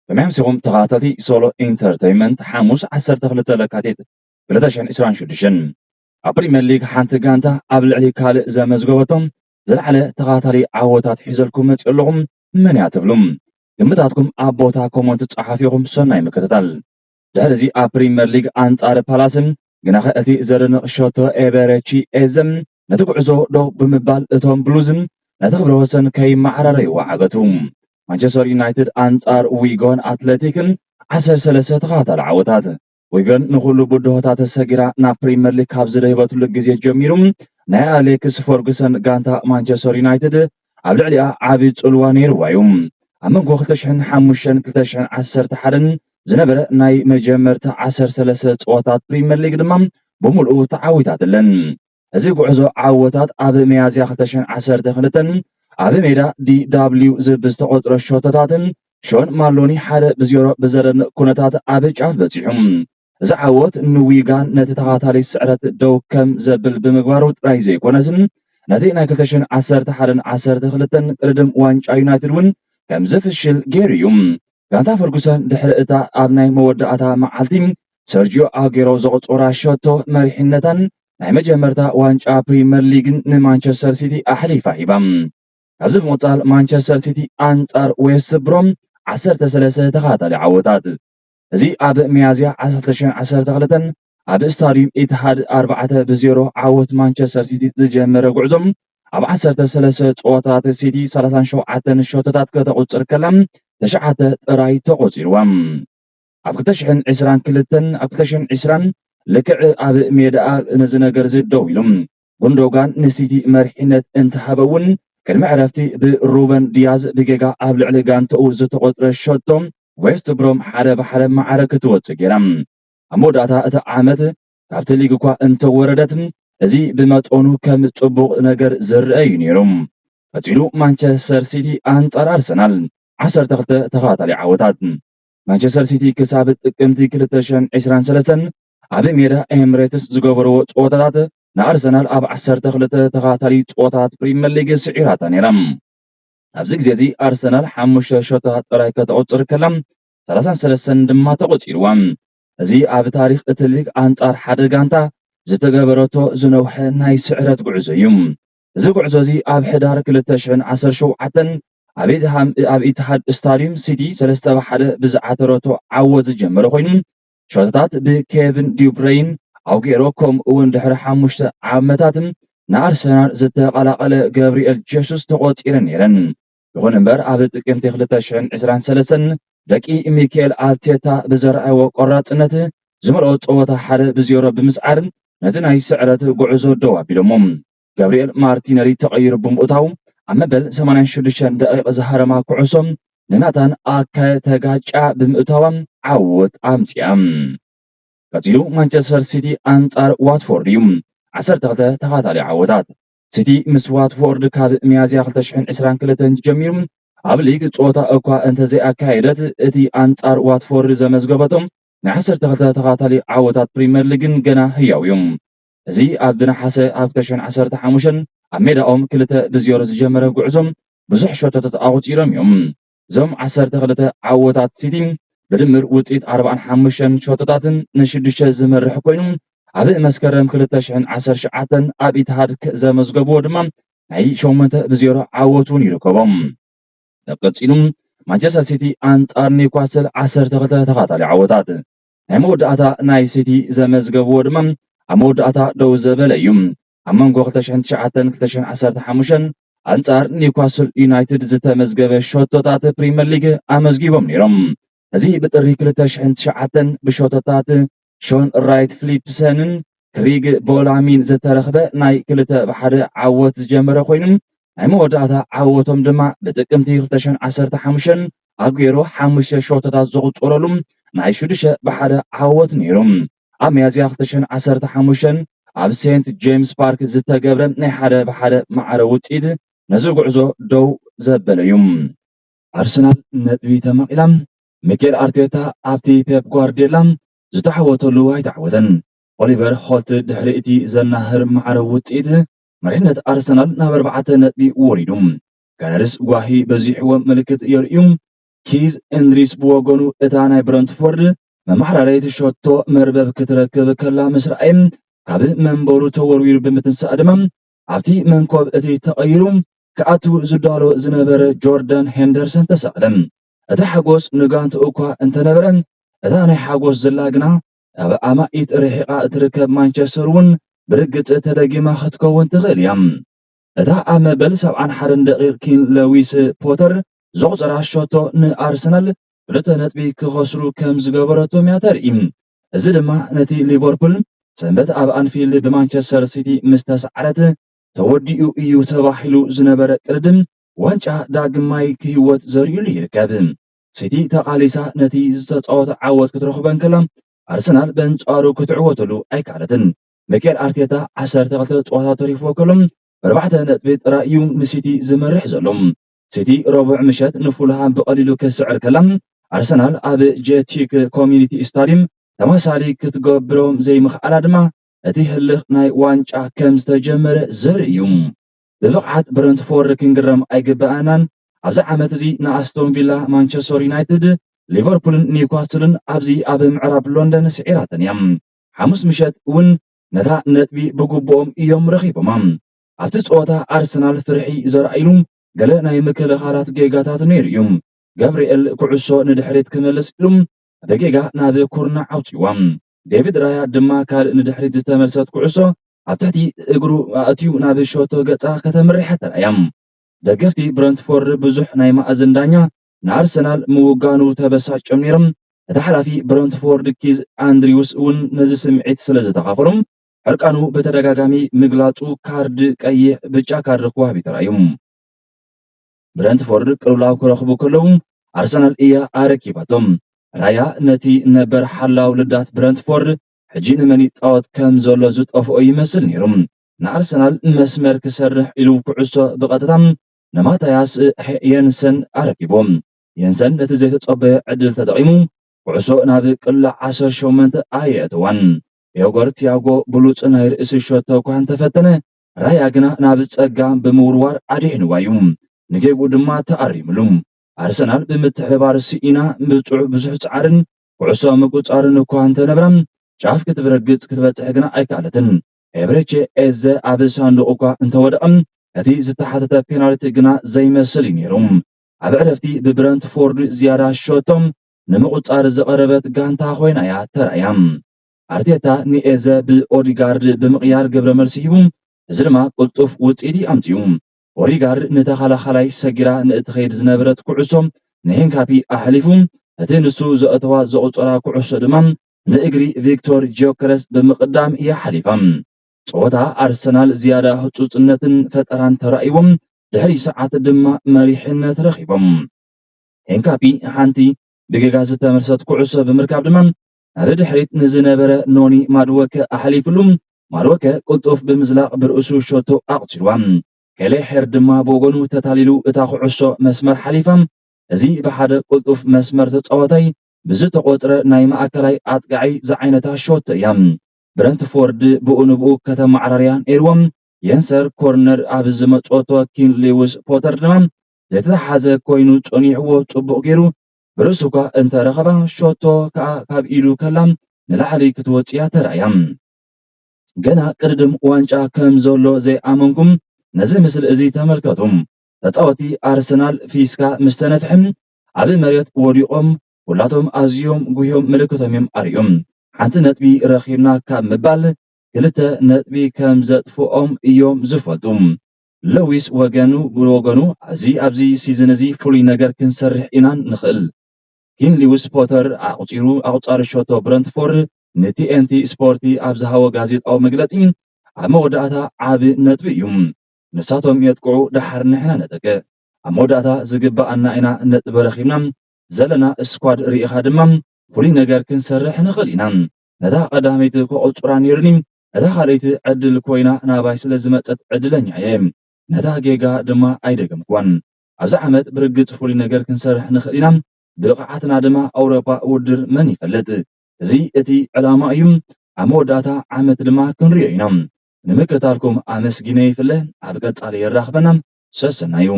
ከመይ ኣምሲኹም ተኸታተልቲ ሶሎ ኢንተርተይመንት? ሓሙስ ዓሰርተ ክልተ ለካቲት ክልተ ሽሕን ዕስራን ሽዱሽተን ኣብ ፕሪምየር ሊግ ሓንቲ ጋንታ ኣብ ልዕሊ ካልእ ዘመዝገበቶም ዝለዓለ ተኸታታሊ ዓወታት ሒዘልኩም መፂኡ ኣለኹም። መን እያ ትብሉ? ግምታትኩም ኣብ ቦታ ኮመንት ጸሓፊኹም ሰናይ ምክትታል። ድሕሪ እዚ ኣብ ፕሪምየር ሊግ ኣንጻር ፓላስን ግናኸ እቲ ዘደንቕ ሸቶ ኤበረቺ ኤዘም ነቲ ጉዕዞ ደው ብምባል እቶም ብሉዝን ነቲ ክብረ ወሰን ከይመዓራረይዎ ዓገቱ። ማንቸስተር ዩናይትድ ኣንጻር ዊጎን ኣትሌቲክን ዓሰርተ ሰለስተ ተኸታታሊ ዓወታት። ዊጎን ንኹሉ ብድሆታት ተሰጊራ ናብ ፕሪምየር ሊግ ካብ ዝደይበትሉ ግዜ ጀሚሩ ናይ ኣሌክስ ፈርጉሰን ጋንታ ማንቸስተር ዩናይትድ ኣብ ልዕሊኣ ዓቢ ጽልዋ ነይርዋ እዩ። ኣብ መንጎ ክልተ ሽሕን ሓሙሽተን ክልተ ሽሕን ዓሰርተ ሓደን ዝነበረ ናይ መጀመርታ ዓሰርተ ሰለስተ ጸወታት ፕሪምየር ሊግ ድማ ብምሉኡ ተዓዊታትለን። እዚ ጉዕዞ ዓወታት ኣብ ሚያዝያ ክልተ ሽሕን ዓሰርተ ክልተን ኣብ ሜዳ ዲ ደብሊው ዝብል ዝተቖጽረ ሸቶታትን ሾን ማሎኒ ሓደ ብዜሮ ብዘደንቕ ኩነታት ኣብ ጫፍ በጺሑ። እዚ ዓወት ንዊጋን ነቲ ተኸታታሊ ስዕረት ደው ከም ዘብል ብምግባሩ ጥራይ ዘይኮነስ፣ ነቲ ናይ ክልተ ሽሕን ዓሰርተ ሓደን ዓሰርተ ክልተን ቅድድም ዋንጫ ዩናይትድ እውን ከም ዝፍሽል ገይሩ እዩ። ጋንታ ፈርጉሰን ድሕሪ እታ ኣብ ናይ መወዳእታ መዓልቲ ሰርጂዮ ኣጌሮ ዘቑጸራ ሸቶ መሪሕነታን ናይ መጀመርታ ዋንጫ ፕሪምየር ሊግን ንማንቸስተር ሲቲ ኣሕሊፋ ሂባ። ካብዚ ብምቕጻል ማንቸስተር ሲቲ ኣንጻር ዌስት ብሮም ዓሰርተ ሰለስተ ተኸታታሊ ዓወታት። እዚ ኣብ ሚያዝያ ዓሰርተ ሽሕን ዓሰርተ ክልተን ኣብ ስታዲዩም ኢትሃድ ኣርባዕተ ብዜሮ ዓወት ማንቸስተር ሲቲ ዝጀመረ ጉዕዞ ኣብ ዓሰርተ ሰለስተ ጸወታት ሲቲ ሰላሳን ሸውዓተን ሸቶታት ከተቑጽር ከላ ተሽዓተ ጥራይ ተቖጺርዋ። ኣብ ክልተ ሽሕን ዕስራን ክልተን ኣብ ክልተ ሽሕን ዕስራን ልክዕ ኣብ ሜዳኣ ነዚ ነገር እዚ ደው ኢሉ። ጉንዶጋን ንሲቲ መሪሕነት እንተሃበ እውን ቅድሚ ዕረፍቲ ብሩበን ዲያዝ ብጌጋ ኣብ ልዕሊ ጋንታኡ ዝተቖጽረ ሸቶ ዌስት ብሮም ሓደ ብሓደ ማዕረ ክትወጽእ ገይራ። ኣብ መወዳእታ እቲ ዓመት ካብቲ ሊግ እኳ እንተወረደት እዚ ብመጠኑ ከም ጽቡቕ ነገር ዝረአ እዩ ነይሩ። ቀጺሉ ማንቸስተር ሲቲ ኣንጻር ኣርሰናል ዓሰርተ ክልተ ተኸታታሊ ዓወታት። ማንቸስተር ሲቲ ክሳብ ጥቅምቲ ክልተ ሽሕን ዕስራን ሰለስተን ኣብ ሜዳ ኤምሬትስ ዝገበርዎ ጸወታታት ንኣርሰናል ኣብ ዓሰርተ ክልተ ተኸታታሊ ጸወታት ፕሪምየር ሊግ ስዒራታ ነይራ። ኣብዚ ግዜ እዚ ኣርሰናል ሓሙሽተ ሸቶታት ጥራይ ከተቑጽር ከላ ሰላሳን ሰለስተን ድማ ተቖጺርዋ። እዚ ኣብ ታሪኽ እቲ ሊግ ኣንጻር ሓደ ጋንታ ዝተገበረቶ ዝነውሐ ናይ ስዕረት ጉዕዞ እዩ። እዚ ጉዕዞ እዚ ኣብ ሕዳር ክልተ ሽሕን ዓሰርተ ሸውዓተን ኣብ ኢትሃም-፣ ኣብ ኢትሃድ ስታዲየም ሲቲ ሰለስተ ብሓደ ብዝዓተረቶ ዓወት ዝጀመረ ኮይኑ፣ ሸቶታት ብኬቪን ዲብረይን፣ ኣጉዌሮ፣ ከምኡ እውን ድሕሪ ሓሙሽተ ዓመታት ንኣርሰናል ዝተቐላቐለ ገብርኤል ጀሱስ ተቖጺረን ነይረን። ይኹን እምበር፣ ኣብ ጥቅምቲ ክልተ ሽሕን ዕስራን ሰለስተን ደቂ ሚካኤል ኣርቴታ ብዘርኣይዎ ቆራጽነት ዝመልኦ ጸወታ ሓደ ብዜሮ ብምስዓር ነቲ ናይ ስዕረት ጉዕዞ ደው ኣቢሎሞ። ገብርኤል ማርቲነሊ ተቐይሩ ብምእታው ኣብ መበል ሰማንያን ሽዱሽተን ደቂቕ ዝሃረማ ኩዕሶ ንናታን ኣካየ ተጋጫ ብምእታዋ ዓወት ኣምጺኣ። ቀጺሉ ማንቸስተር ሲቲ ኣንጻር ዋትፎርድ እዩ። ዓሰርተ ክልተ ተኸታታሊ ዓወታት። ሲቲ ምስ ዋትፎርድ ካብ ሚያዝያ ክልተ ሽሕን ዕስራን ክልተን ጀሚሩ ኣብ ሊግ ጸወታ እኳ እንተዘይኣካየደት፣ እቲ ኣንጻር ዋትፎርድ ዘመዝገበቶ ናይ ዓሰርተ ክልተ ተኸታታሊ ዓወታት ፕሪምየር ሊግን ገና ህያው እዩ። እዚ ኣብ ብነሓሰ ኣብ ክልተ ሽሕን ዓሰርተ ሓሙሽተን ኣብ ሜዳኦም ክልተ ብዜሮ ዝጀመረ ጉዕዞ ብዙሕ ሸቶታት ኣቑጺሮም እዮም። እዞም ዓሰርተ ክልተ ዓወታት ሲቲ ብድምር ውጽኢት ኣርባዓን ሓሙሽተን ሸቶታትን ንሽዱሽተ ዝመርሕ ኮይኑ፣ ኣብ መስከረም ክልተ ሽሕን ዓሰርተ ትሽዓተን ኣብ ኢትሃድ ክ-፣ ዘመዝገቡዎ ድማ ናይ ሸሞንተ ብዜሮ ዓወት እውን ይርከቦም። ቀጺሉ ማንቸስተር ሲቲ ኣንጻር ኒውካስል ዓሰርተ ክልተ ተኸታታሊ ዓወታት። ናይ መወዳእታ ናይ ሲቲ ዘመዝገብዎ ድማ ኣብ መወዳእታ ደው ዘበለ እዩ። ኣብ መንጎ ክልተ ሽሕን ትሽዓተን ክልተ ሽሕን ዓሰርተ ሓሙሽተን ኣንጻር ኒውካስል ዩናይትድ ዝተመዝገበ ሸቶታት ፕሪምየር ሊግ ኣመዝጊቦም ነይሮም። እዚ ብጥሪ ክልተ ሽሕን ትሽዓተን ብሸቶታት ሾን ራይት ፍሊፕሰንን ክሪግ ቦላሚን ዝተረኽበ ናይ ክልተ ብሓደ ዓወት ዝጀመረ ኮይኑ፣ ናይ መወዳእታ ዓወቶም ድማ ብጥቅምቲ ክልተ ሽሕን ዓሰርተ ሓሙሽተን ኣጉዌሮ ሓሙሽተ ሸቶታት ዘቑጸረሉ ናይ ሽዱሽተ ብሓደ ዓወት ነይሩ። ኣብ ሚያዝያ ክልተ ሽሕን ዓሰርተ ሓሙሽተን ኣብ ሴንት ጄምስ ፓርክ ዝተገብረ ናይ ሓደ ብሓደ ማዕረ ውጽኢት ነዚ ጉዕዞ ደው ዘበለ እዩ። ኣርሰናል ነጥቢ ተማቒላ። ሚኬል ኣርቴታ ኣብቲ ፔፕ ጓርዲዮላ ዝተዓወተሉ ኣይተዓወተን። ኦሊቨር ሆልት ድሕሪ እቲ ዘናህር ማዕረ ውጽኢት መሪሕነት ኣርሰናል ናብ ኣርባዕተ ነጥቢ ወሪዱ። ጋነርስ ጓሂ በዚሕዎም ምልክት የርእዩ። ኪዝ ኤንድሪስ ብወገኑ እታ ናይ ብረንትፎርድ መማሓላለይቲ ሸቶ መርበብ ክትረክብ ከላ ምስ ረኣየ፣ ካብ መንበሩ ተወርዊሩ ብምትንሳእ ድማ ኣብቲ መንኮብ እቲ ተቐይሩ ክኣቱ ዝዳሎ ዝነበረ ጆርዳን ሄንደርሰን ተሰቕለ። እቲ ሓጎስ ንጋንትኡ እኳ እንተነበረ፣ እታ ናይ ሓጎስ ዝላ ግና ኣብ ኣማኢት ርሒቓ እትርከብ ማንቸስተር እውን ብርግጽ ተደጊማ ክትከውን ትኽእል እያ። እታ ኣብ መበል ሰብዓን ሓደን ደቂቕ ኪን ለዊስ ፖተር ዘቑጸራ ሸቶ ንኣርሰናል ክልተ ነጥቢ ክኸስሩ ከም ዝገበረቶም እያ ተርኢ። እዚ ድማ ነቲ ሊቨርፑል ሰንበት ኣብ ኣንፊልድ ብማንቸስተር ሲቲ ምስ ተሰዓረት ተወዲኡ እዩ ተባሂሉ ዝነበረ ቅድድም ዋንጫ ዳግማይ ክህይወት ዘርእሉ ይርከብ። ሲቲ ተቓሊሳ ነቲ ዝተጻወተ ዓወት ክትረኽቦ እንከላ፣ ኣርሰናል በንጻሩ ክትዕወተሉ ኣይከኣለትን። ሚኬል ኣርቴታ ዓሰርተ ክልተ ጸወታ ተሪፍዎ ከሎ፣ ኣርባዕተ ነጥቢ ጥራይ እዩ ንሲቲ ዝመርሕ ዘሎ። ሲቲ ረቡዕ ምሸት ንፉልሃም ብቐሊሉ ክስዕር ከላ፣ ኣርሰናል ኣብ ጄቲክ ኮሚኒቲ ስታዲየም ተመሳሳሊ ክትገብሮም ዘይምኽኣላ ድማ እቲ ህልኽ ናይ ዋንጫ ከም ዝተጀመረ ዘርኢ እዩ። ብብቕዓት ብረንትፎርድ ክንግረም ኣይግበኣናን። ኣብዚ ዓመት እዚ ንኣስቶን ቪላ፣ ማንቸስተር ዩናይትድ፣ ሊቨርፑልን ኒውካስልን ኣብዚ ኣብ ምዕራብ ሎንደን ስዒራተን እያ። ሓሙስ ምሸት እውን ነታ ነጥቢ ብግቡኦም እዮም ረኺቦማ። ኣብቲ ጸወታ ኣርሰናል ፍርሒ ዘርኣይሉ ገለ ናይ ምክልኻላት ጌጋታት ነይሩ እዩ። ገብርኤል ኩዕሶ ንድሕሪት ክመልስ ኢሉ ብጌጋ ናብ ኩርናዕ ኣውጺዋ። ዴቪድ ራያ ድማ ካልእ ንድሕሪት ዝተመልሰት ኩዕሶ ኣብ ትሕቲ እግሩ ኣእትዩ ናብ ሸቶ ገጻ ከተምርሕ ተራእያ። ደገፍቲ ብረንትፎርድ ብዙሕ ናይ ማእዝን ዳኛ ንኣርሰናል ምውጋኑ ተበሳጭዮም ነይሮም። እቲ ሓላፊ ብረንትፎርድ ኪዝ ኣንድሪውስ እውን ነዚ ስምዒት ስለ ዝተኻፈሎም፣ ሕርቃኑ ብተደጋጋሚ ምግላጹ ካርድ ቀይሕ፣ ብጫ ካርድ ክወሃብ እዩ ተራእዩ። ብረንትፎርድ ቅልውላው ክረኽቡ ከለዉ፣ ኣርሰናል እያ ኣረኪባቶም። ራያ ነቲ ነበር ሓላው ልዳት ብረንትፎርድ ሕጂ ንመን ይጻወት ከም ዘሎ ዝጠፍኦ ይመስል ነይሩ። ንኣርሰናል መስመር ክሰርሕ ኢሉ ኩዕሶ ብቐጥታ ንማታያስ የንሰን ኣረኪቦ። የንሰን ነቲ ዘይተጸበየ ዕድል ተጠቒሙ ኩዕሶ ናብ ቅላዕ ዓሰርተ ሸሞንተ ኣየእተዋን። ኤጎር ቲያጎ ብሉጽ ናይ ርእሲ ሸቶ እኳ እንተፈተነ፣ ራያ ግና ናብ ጸጋም ብምውርዋር ኣድሒንዋ እዩ። ንጌግኡ ድማ ተኣሪምሉ። ኣርሰናል ብምትሕብባር ስኢና ብጽዑ ብዙሕ ጻዕርን ኩዕሶ ምቁጻርን እኳ እንተነበራ፣ ጫፍ ክትብረግጽ ክትበጽሕ ግና ኣይከኣለትን። ኤብሬቼ ኤዘ ኣብ ሳንዱቕ እኳ እንተወደቐ፣ እቲ ዝተሓተተ ፔናልቲ ግና ዘይመስል እዩ ነይሩ። ኣብ ዕረፍቲ ብብረንትፎርድ ዝያዳ ሸቶ ንምቁጻር ዝቐረበት ጋንታ ኮይና እያ ተራእያ። ኣርቴታ ንኤዘ ብኦዲጋርድ ብምቕያር ግብረ መልሲ ሂቡ፣ እዚ ድማ ቅልጡፍ ውጽኢት እዩ ኣምጺኡ። ኦዲጋርድ ንተኸላኻላይ ሰጊራ ንእትኸይድ ዝነበረት ኩዕሶ ንሄንካፒ ኣሕሊፉ፣ እቲ ንሱ ዘእተዋ ዘቑጸራ ኩዕሶ ድማ ንእግሪ ቪክቶር ጆከረስ ብምቕዳም እያ ሓሊፋ። ጸወታ ኣርሰናል ዝያዳ ህጹጽነትን ፈጠራን ተራእይዎም፣ ድሕሪ ሰዓት ድማ መሪሕነት ረኺቦም። ሄንካፒ ሓንቲ ብጌጋ ዝተመልሰት ኩዕሶ ብምርካብ ድማ ናብ ድሕሪት ንዝነበረ ኖኒ ማድወከ ኣሕሊፍሉ፣ ማድወከ ቅልጡፍ ብምዝላቕ ብርእሱ ሸቶ ኣቕጺርዋ። ሄሌ ሄር ድማ ብወገኑ ተታሊሉ እታ ኩዕሶ መስመር ሓሊፋ። እዚ ብሓደ ቅልጡፍ መስመር ተጻዋታይ ብዝተቖጽረ ናይ ማእከላይ ኣጥቃዒ ዝዓይነታ ሸቶ እያ። ብረንትፎርድ ብኡ ንብኡ ከተመዓራርያ ነይርዎም። የንሰር ኮርነር ኣብ ዝመጸቶ ኪን ሊውስ ፖተር ድማ ዘይተተሓዘ ኮይኑ ጸኒሕዎ ጽቡቕ ገይሩ ብርእሱ እኳ እንተረኸባ፣ ሸቶ ከኣ ካብ ኢዱ ከላ ንላዕሊ ክትወጽእ እያ ተራእያ። ገና ቅድድም ዋንጫ ከም ዘሎ ዘይኣመንኩም ነዚ ምስሊ እዚ ተመልከቱ። ተጻወቲ ኣርሰናል ፊስካ ምስ ተነፍሐ ኣብ መሬት ወዲቖም ኩላቶም ኣዝዮም ጉህዮም ምልክቶም እዮም ኣርእዮም። ሓንቲ ነጥቢ ረኺብና ካብ ምባል ክልተ ነጥቢ ከም ዘጥፍኦም እዮም ዝፈልጡ። ለዊስ ወገኑ ብወገኑ፣ እዚ ኣብዚ ሲዝን እዚ ፍሉይ ነገር ክንሰርሕ ኢና ንኽእል። ኪን ሊውስ ፖተር ኣቑጺሩ ኣቑጻሪ ሸቶ ብረንትፎርድ ንቲኤንቲ ስፖርቲ ኣብ ዝሃቦ ጋዜጣዊ መግለጺ፣ ኣብ መወዳእታ ዓቢ ነጥቢ እዩ። ንሳቶም የጥቅዑ፣ ደሓር ንሕና ነጥቅዕ። ኣብ መወዳእታ ዝግባኣና ኢና ነጥቢ ረኺብና። ዘለና ስኳድ ርኢኻ ድማ ፍሉይ ነገር ክንሰርሕ ንኽእል ኢና። ነታ ቀዳመይቲ ክቑጽራ ነይሩኒ፣ እታ ካልኣይቲ ዕድል ኮይና ናባይ ስለ ዝመጸት ዕድለኛ እየ። ነታ ጌጋ ድማ ኣይደገምኩዋን። ኣብዚ ዓመት ብርግጽ ፍሉይ ነገር ክንሰርሕ ንኽእል ኢና። ብቕዓትና ድማ ኣውሮፓ ውድድር መን ይፈልጥ? እዚ እቲ ዕላማ እዩ። ኣብ መወዳእታ ዓመት ድማ ክንሪኦ ኢና። ንምክትታልኩም ኣመስጊነ ይፍለ። ኣብ ቀጻሊ የራኽበና። ሰሰናዩ።